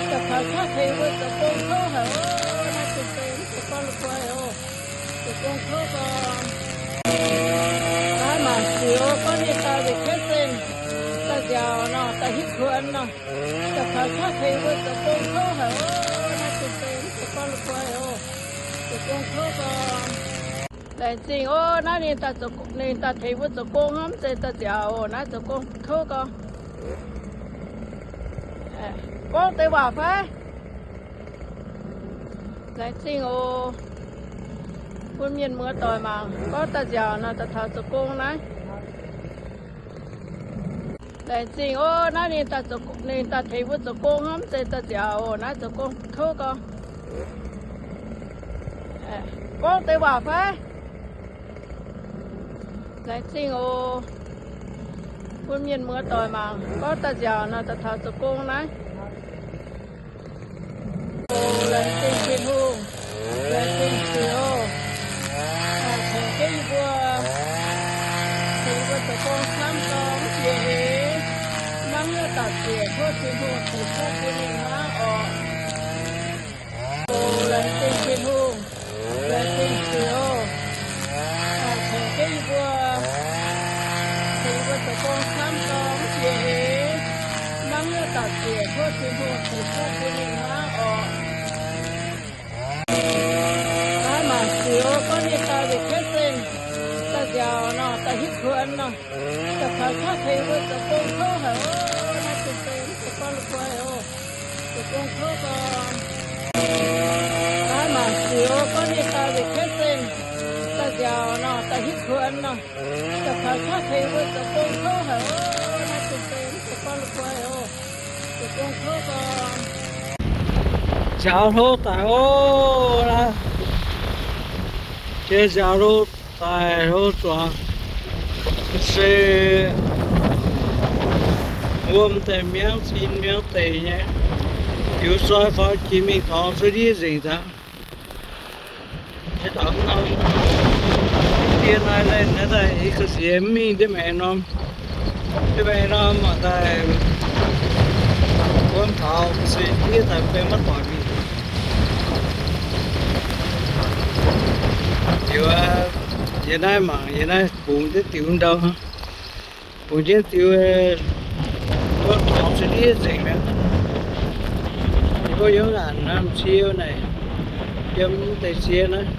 Da'faaux qaqv tengx mbuo zoux gong kouv haic oc. Naaiv zinh deix mv zeiz gorngv la'guaih oc. Zoux gong kouv gorngv naaiv mangc ziux gorngv ninh daaih nzengc kaiv zengh, daaih nziaauc nor, daaih hitv kuonx nor. Da'faaux qaqv tengx mbuo zoux gong kouv haic oc. Naaiv zinh deix mv zeiz gorngv la'guaih oc. Zoux gong kouv gorngv laengz zingh oc. Naaiv ninh daaih zoux, ninh daaih tengx mbuo zoux gong hnangv, mv zeiz daaih nziaauc oc. Naaiv zoux gong kouv gorngv gorngv deix waac fai? Laengz zingh oc. Bun mienh muoz doic mangc gorngv daaih nziaauc nor, daaih taux zoux gong naaiv. Laengz zingh oc. Naaiv ninh daaih zoux, ninh daaih tengx mbuo zoux gong hnangv, mv zeiz daaih nziaauc oc. Naaiv zoux gong kouv gorngv gorngv deix waac fai? Laengz zingh oc. Bun mienh muoz doic mangc gorngv daaih nziaauc nor, daaih taux zoux gong naaiv. Laengz zingh Tin-Hungh, laengz zingh Ziouv, tengx jienv yie mbuo, tengx yie mbuo zoux gong camv gorngv jiex eix, mangv hnyouv dauh zieqc, tov Tin-Hungh ceix fuqv bun ninh hnangv oc. Laengz zingh Tin-Hungh, laengz zingh Ziouv, tengx jienv yie mbuo, tengx yie mbuo zoux gong camv gorngv jiex eix, mangv hnyouv dauh zieqc, tov Tin-Hungh ceix fuqv bun ninh hnangv oc. Naaiv mangc ziux gorngv ninh daaih nzengc kaiv zengh, daaih nziaauc nor, daaih hitv kuonx nor. Da'faaux qaqv tengx mbuo zoux gong kouv haic oc. Naaiv zinh deix mv zeiz gorngv la'guaih oc. Zoux gong kouv gorngv naaiv mangc ziux gorngv ninh daaih nzengc kaiv zengh, daaih nziaauc nor, daaih hitv kuonx nor. Da'faaux qaqv tengx mbuo zoux gong kouv haic oc. Naaiv zinh deix mv zeiz gorngv la'guaih oc. Zoux gong kouv gorngv nziaaux hlo daic oc. Jiex nziaaux hlo daic hlo zuangx se wuom deix miangv cin miangv deix nyei. Liuz zoi faaux jiex mingh dorngx cuotv ndiev nzengc daaih. Dien naaiv laih naaiv daaih ga'sie mv mingh diev maengx norm. Diev maengx norm mangc daaih wuom taux ga'sie ndiev daaih benx maiv doic mingh. Liuz yie naaiv mangc yie naaiv bungx jienv diuh ndau, bungx jienv diuh, wuom taux se ndiev nzengc mi'aqv. Yie gorngv yiem ngaanc naaiv m'sieqv naaic, yiem deix sieqv naaiv,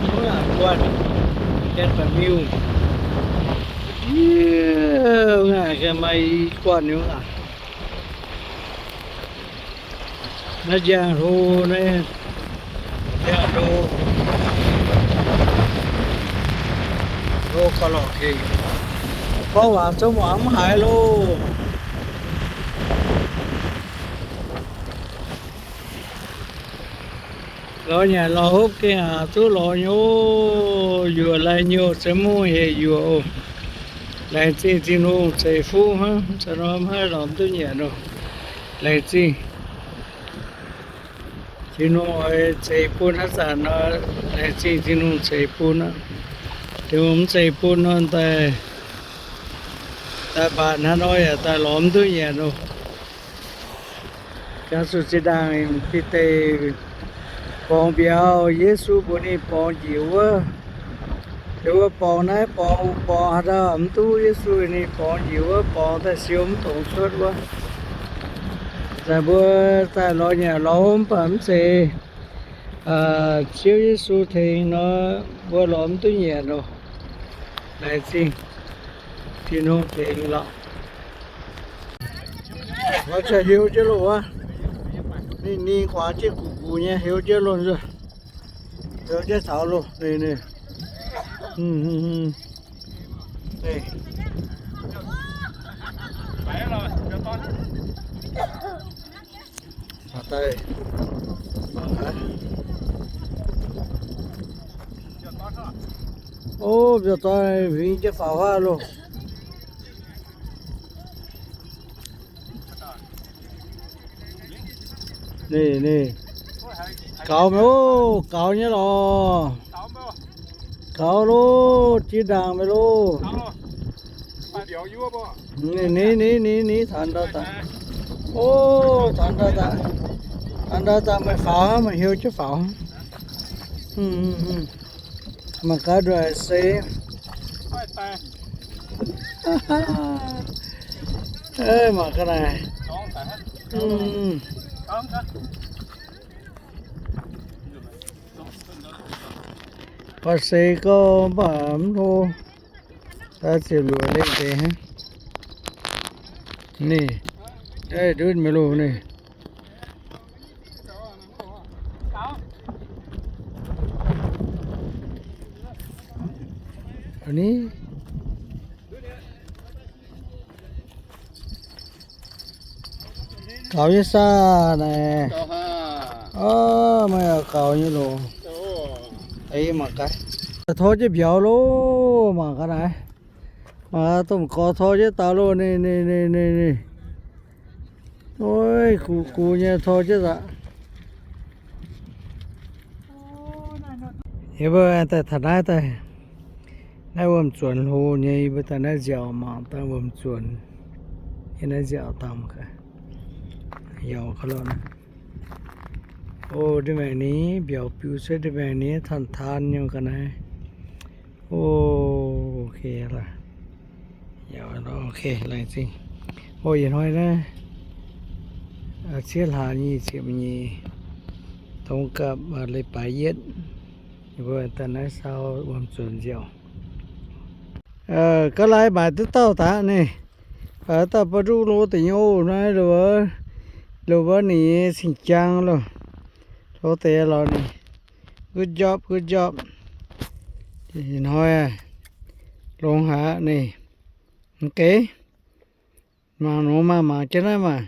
wuov ngaanc guanh, gaengh daaih miuh, yie ngaanc gaengh maaih i guanh nyei wuov ngaanc. Naaiv njang hlo, naaiv njang hlo, hlo gauh lorqc hec. Gorngv waac zungv muangx mv haiz loh. Lorz nyanc lorz hopv gengh aqc duqv lorz nyei oc. Yuoqc lai nyouh se mv hec yuoqc oc. Laengz zingh Tin-Hungh ceix fuqv hnangv, mv zeiz nor mv haih lorz mv duqv nyanc oc. Laengz zingh Tin-Hungh oix ceix bun hnangv zanc nor, laengz zingh Tin-Hungh ceix bun aqv. Tin-Hungh mv ceix bun nor, daaih, daaih mbatc hnangv nor yaac daaih lorz mv duqv nyanc oc. Jangx zuqc zinh ndaangc Bide borngz mbiauz, Yesu mbuox ninh borngz njiec wuov. Ninh mbuo borngz naaiv borngz wuov borngz haaix dauh mv duqv Yesu, ninh borngz njiec wuov borngz daaih siou mv dungx cuotv wuov. Naaic mbuo daaih lorz nyanc lorz hopv mv baac mv zeiz Ziouv Yesu tengx nor, mbuo lorz mv duqv nyanc oc. Laengz zingh Tin-Hungh tengx lorqc. Mv baac heuc jienv loh wuov, ninh ning guaax jienv gux gux nyei heuc jienv loh, heuc jienv taux loh, ninh, ninh, Ov, mbiauz doic huingx jienv faaux huaav loh. Ninh, ninh, gaux meih oc, gaux nyei lorqc. Gaux loh, zinh ndaangc meih loh. Ni, ni, ni, ni, ni, taux ndau daaih. O, taux ndau daaih. Taux ndau daaih meih faaux, meih heuc jienv faaux. Mangc gaax nduov seix. Mangc gaax naaic. Baac seix gorx mv baac mv hlo. Daaih ziepc luoqc lengh deix hnangv. Ni, ndutv mingh loh ni. Ni. Gaux nyei saah naaic? O, meih gaux nyei loh. Tor jienv mbiauz loh, mangc gaax naaic. Mangc gaax domh gorx tor jienv daaih loh, ni, ni, ni, ni, ni. Oi, gux gux nyei tor jienv aqv. Yie mbuo daaih taux naaiv daaih, naaiv wuom-zuonx hlo nyei, yie mbuo daaih naaiv nziaauc mangc daaih wuom-zuonx. Yie naaiv nziaauc dangh, yaac kouv lorqc. O, ndiev maengc ni, mbiauz biux cuotv ndiev maengc ni, taan taan nyei ga'naaiv. O, ok lorqc. Ok, laengz zingh. O, ih hnoi naaiv, cietv hlaax nyic ziepc nyeic, dongh gapv leiz-baaix yietv, yie mbuo daaih naaiv saau wuom-zuonx nziaauc. Ga'naaiv maaic duqv dauh daaih ni. Dauh ba'nduqv lo deix nyei o, naaiv loz wuov ninh nyei cing-jang loh. Lo deix lorz ninh. Good job, good job. Ih hnoi longx haic ni. Mv geix. Mangc nor maah, mangc jienv naaiv maah.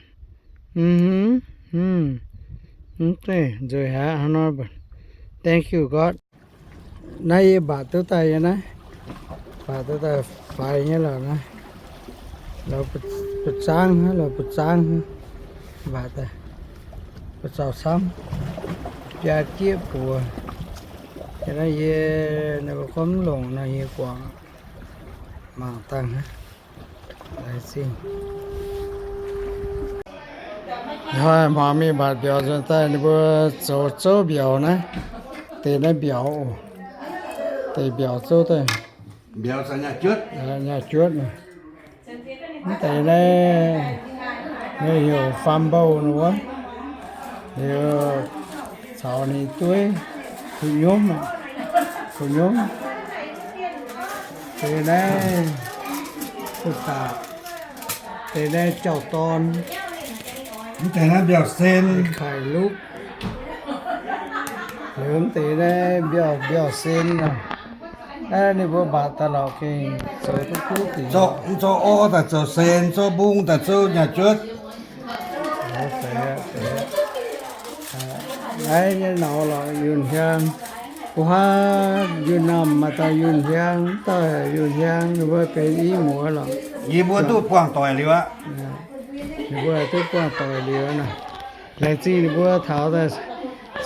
Mv, mv, mv, nzueic haic hnangv nor. Thank you, God. Naaiv yie mbatc duqv daaih nyei naaiv, mbatc duqv daaih faix nyei lorqc naaiv. Lorz buoz-zaangv hnangv, lorz buoz-zaangv hnangv. Mbatc daaih, buoz-zaux camv, biaa jieqv buoz. Yie naaiv yie, ninh mbuo gorngv mv longc nor yie guangc mangc dangh hnangv. Laengz zingh. Hnoi hmuangx mingh mbatc mbiauz nzuonx daaih ninh mbuo zoux zouv mbiauz naaiv. Deix naaiv mbiauz oc. Deix mbiauz zouv daaih. Mbiauz nyaah juotv. Nyaah juotv. Mv deix naaiv, naaiv heuc fam mbouh nor wuov. Liuz caux ninh dueiv kuh nyormv, kuh nyormv. Deix naaiv kuh daac, deix naaiv jauv-dorn, mv deix naaiv mbiauz-sen, kaaix lupv. Liuz mv deix naaiv mbiauz, mbiauz-sen. Naaiv ninh mbuo mbatc daaih lorqc gengh zoux duqv kuv dingc. Zoux orv daaih zoux sen, zoux mbung daaih zoux nyaah juotv. Naaiv nyei nor lorqc yunh hiaang. Mbuo huaav yunh namh maaih dauh yunh hiaang, dauh yunh hiaang, ninh mbuo benx i muoz lorqc. Yie mbuo duqv buangh doic liuz aqv. Ninh mbuo duqv buangh doic liuz nor. Laengz zingh ninh mbuo taux daaih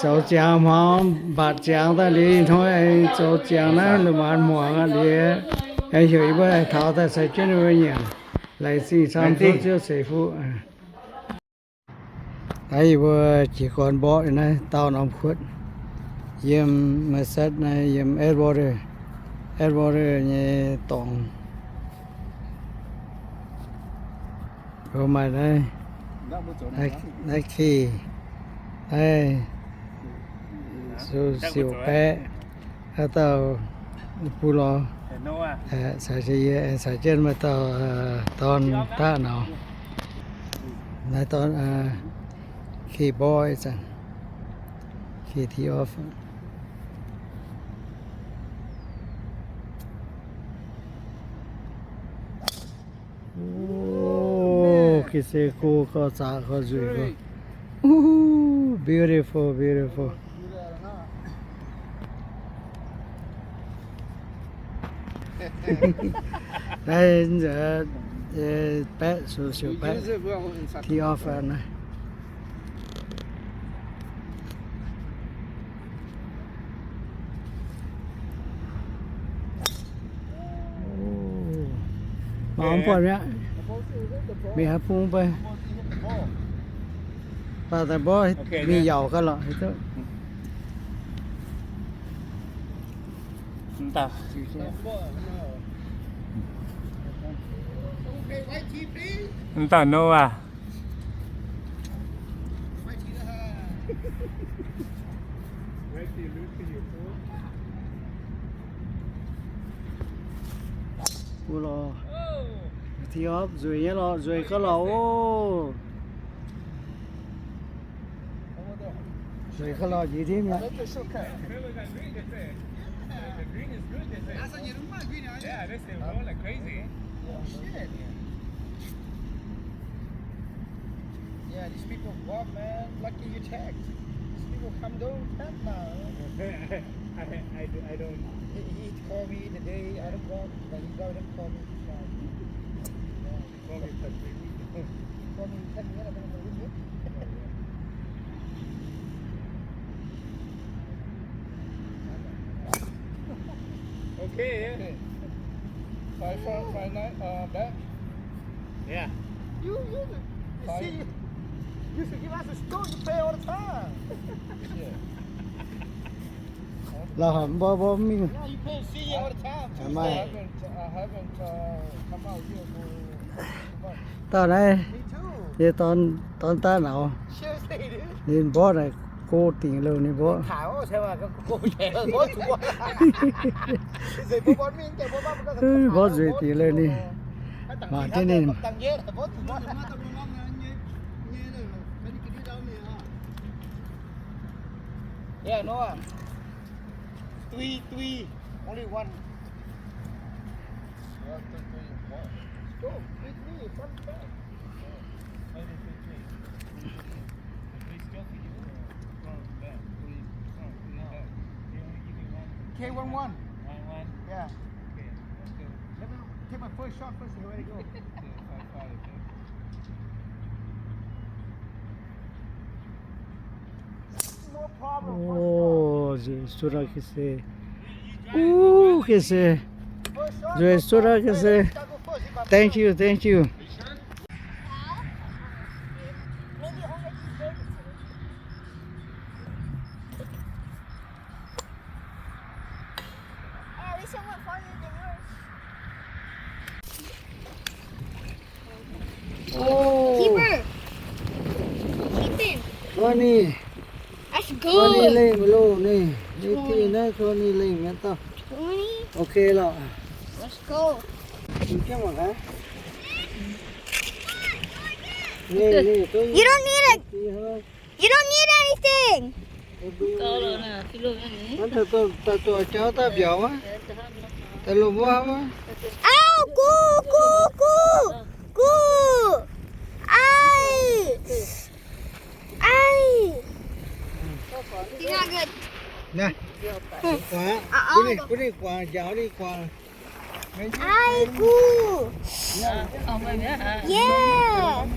zoux ziangx hmuangx mbatc ziangx daaih liuz hnoi aengx zoux ziangx naaiv lungh maanz hmuangx aqv liuz, aengx heuc yie mbuo taux daaih caux jienv ninh mbuo nyanc. Laengz zingh camv tov Ziouv ceix fuqv. Naaiv yie mbuo jiez gorn mborqv naaiv daauh norm kuotv, yiem Merced naaiv, yiem Edgewater, Edgewater nyei dorngx. Mbuo maaih naaiv, naaiv keh, naaiv siouc baeqv, haaix dauh bun lorz, caux jienv yie, caux jienv maaih dauh dorn daqv nor. Naaiv dorn, keh mborqv ih zanc, keh tee off. O, ga'sie go gorx zaqc gorx nzueic gorx. Ooh, beautiful, beautiful. Naaiv nzengc, baeqv, siouc baeqv, tee off naaiv. Mangc mv buatc mi'aqv. Mingh haaix bung mv bei. Baac daaih mborqv mingh yaac ga'lorqc. Mv dauh no aac. Mbuo lorz ti opv nzueic nyei lorqc, nzueic ga'lorqc oc. Nzueic ga'lorqc njiec ndiev mi'aqv. Yeah, these people walk, man. Lucky you text. These people come, don't text now. I, I, I don't. He, he called me the day I don't walk, but he don't call me. He called me for three weeks. He called me ten minutes, I'm gonna go with you. Okay, yeah. Okay. Five front, five nine, uh, back. Yeah. You, you, you see, you should give us a stone to play all the time. Yeah. La'haic mborqv mborqv mingh. Yeah, you play C all the time too. I haven't, I haven't, uh, come out here for two months. Dauh naaiv, yie dorn daaih nauz. Ninh mborqv naaic go dingc loh, ninh mborqv. Mborqv nzueic dingc loh ninh. Mangc jienv ninh. Yeah, no. Three, three. Only one. One, two, three, four. Go. Three, three. Front, back. Maybe three, three. Three, three. Three still for you or front, back? Three front, three back. They only give me one. Okay, one, one. One, one? Yeah. Okay, let's go. Let me take my first shot first. Here I go. Okay, five, five, okay. Oh, nzueic suv aqv ga'sie. Ov, ga'sie. Nzueic suv aqv ga'sie. Thank you, thank you. Oh. Keeper. Keep him. Let's go. Twenty lengh loh ninh. Ninh tih naaiv twenty lengh mienh dauh. Twenty? Okay lorqc. Let's go. You don't need it. You don't need anything. Daaih zuqc jauv daaih mbiauz wuov. Daaih lomh wuov wuov. Ow, gu, gu, gu. Gu. Aiv. Aiv. Naaiv, bun ninh guangc, njaaux ninh guangc. Aiv, gu. Yeah.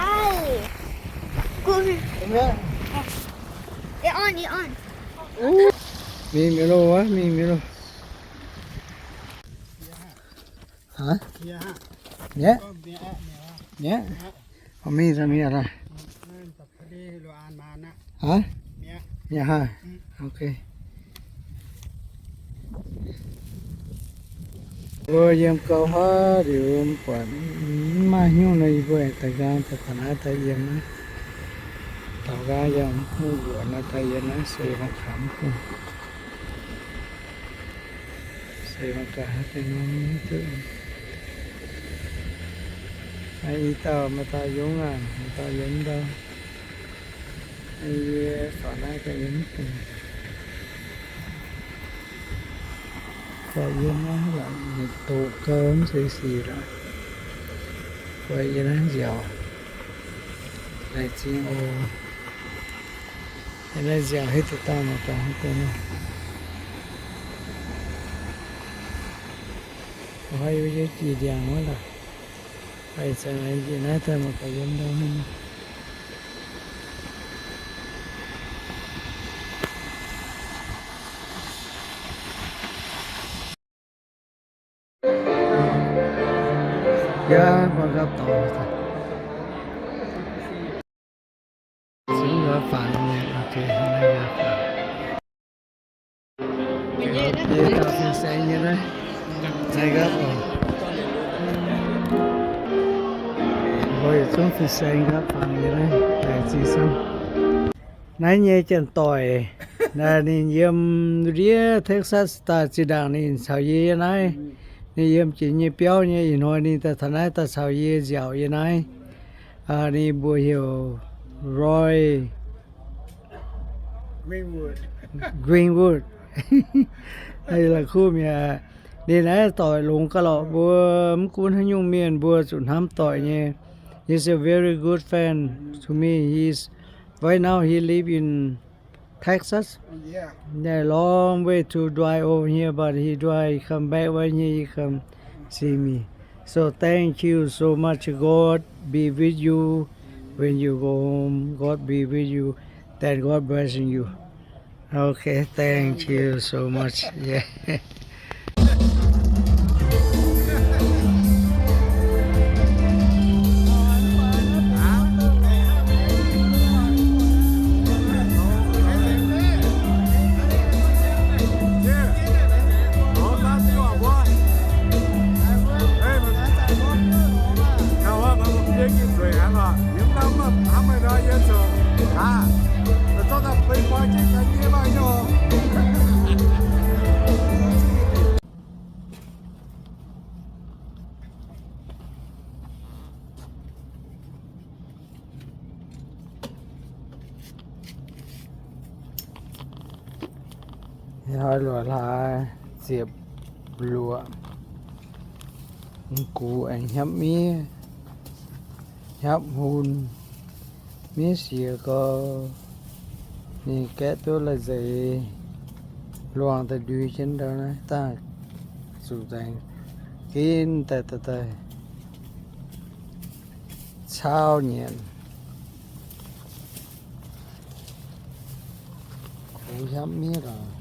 Aiv, gu. Mingh mi'aqv loh, mingh mi'aqv loh. Haaix? Mi'aqv. Mi'aqv. Mingh mi'aqv loh. Haaix? Mi'aqv haaix? Okay. Mbuo yiem gau haav liuz buatc mv maaih hnyouv nor, yie mbuo daaih nqaang daaih taux naaiv daaih yiem naaiv. Taux nqaang yiem mv buatc naaiv daaih yiem naaiv se mangc gaax mv bung. Se mangc gaax haaix deix norm duqv. Maaih i dauh, maaih dauh yungz aac, maaih dauh yiem ndau. Yie faaux naaiv daaih yiem mv bung. Faaux yiem naaiv lorqc, doqc gau mv zeiz sic lorqc. Faaux yiem naaiv nziaauc. Laengz zingh oc. Yiem naaiv nziaauc hitv deix dauh mangc gaax haaix deix nor. Oc, haaix yie jiex ndiangx wuov lorqc. Ih zanc yie naaiv daaih mangc gaax yiem ndau haaix nor. Yaac mbuo gapv dorngx. Cingx nqoi fangx nyei, ok, naaiv nqoi fangx. Yie gauh fin-saeng nyei naaiv, naaiv gapv dorngx. Mbuo yietc zungv fin-saeng gapv fangx nyei naaiv, laengz zingh camv. Naaiv nyei janx-doic, ninh yiem ndiev Texas daaih. Zinh ndaangc ninh caux yie yiem naaiv, ninh yiem jiex nyei biauv nyei. Ih hnoi ninh daaih taux naaiv daaih caux yie nziaauc yiem naaiv. Ninh mbuox heuc Roy Greenwood. La'kuqv mi'aqv. Ninh naaiv doic longx gauh lorqc. Mbuo mv gunv haaix nyungc mienh mbuo zuqc hnamv doic nyei. He's a very good friend to me. He's right now he live in Texas. Yeah, long way to drive over here, but he drive come back when he come see me. So thank you so much. God be with you when you go home. God be with you. Then God blessing you. Okay, thank you so much. Yeah. Hnoi luoqc hlaax ziepc luoqc, mv gux aengx hnyapv miev, hnyapv hun, miev siex gau, ninh gaeqv duqv la'zeix, luangh daaih ndui jienv ndau naaiv daaih zuqc nzaeng ginv daaih daaih daaih cau nyanc. Kux hnyapv miev lorqc.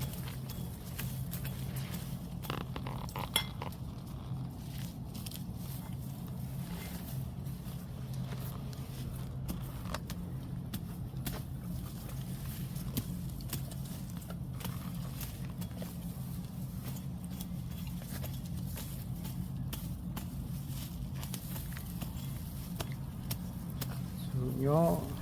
Zuqc nyorqv.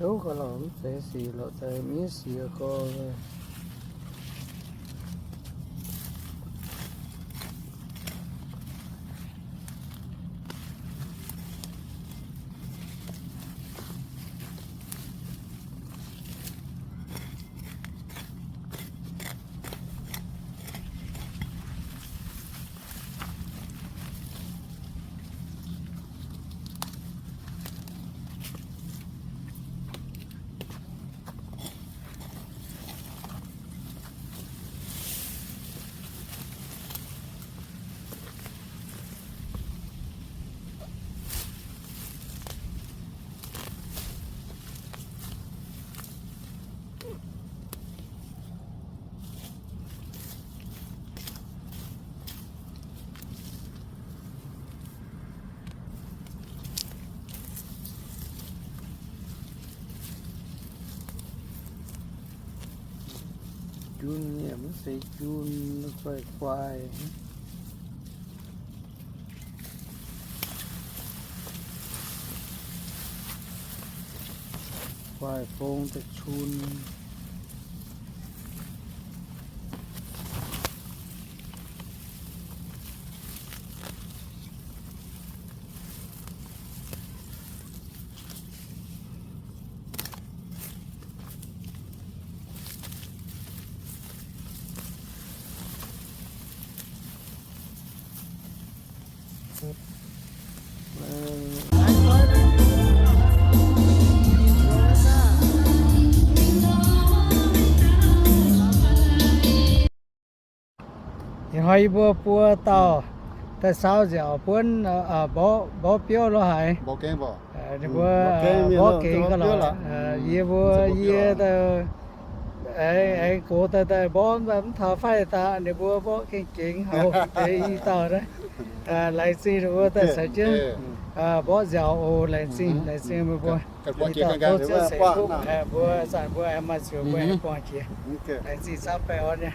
Kouv gau lorqc, mv zeiz sic lorqc, daaih miev siex gau. Jun yaac mv zeiz jun, guaih guaih. Guaih fong da'cun. Ih hnoi yie mbuo buo dauh daaih saau nziaauc buonv mborqv biouv lo haaix. Ninh mbuo mborqv gengx ga'lorqc. Yie mbuo yie aengx gox daaih daaih mborqv mv taux faix daaih, ninh mbuo mborqv gengh gengx haic. Deix i dauh naaiv, laengz zingh ninh mbuo daaih caux jienv mborqv nziaauc oc. Laengz zingh, laengz zingh meih mbuo. Mbuo zanc mbuo aengx maaih ziouc mbuo aengx buangh jiex. Laengz zingh camv baengh orn nyei.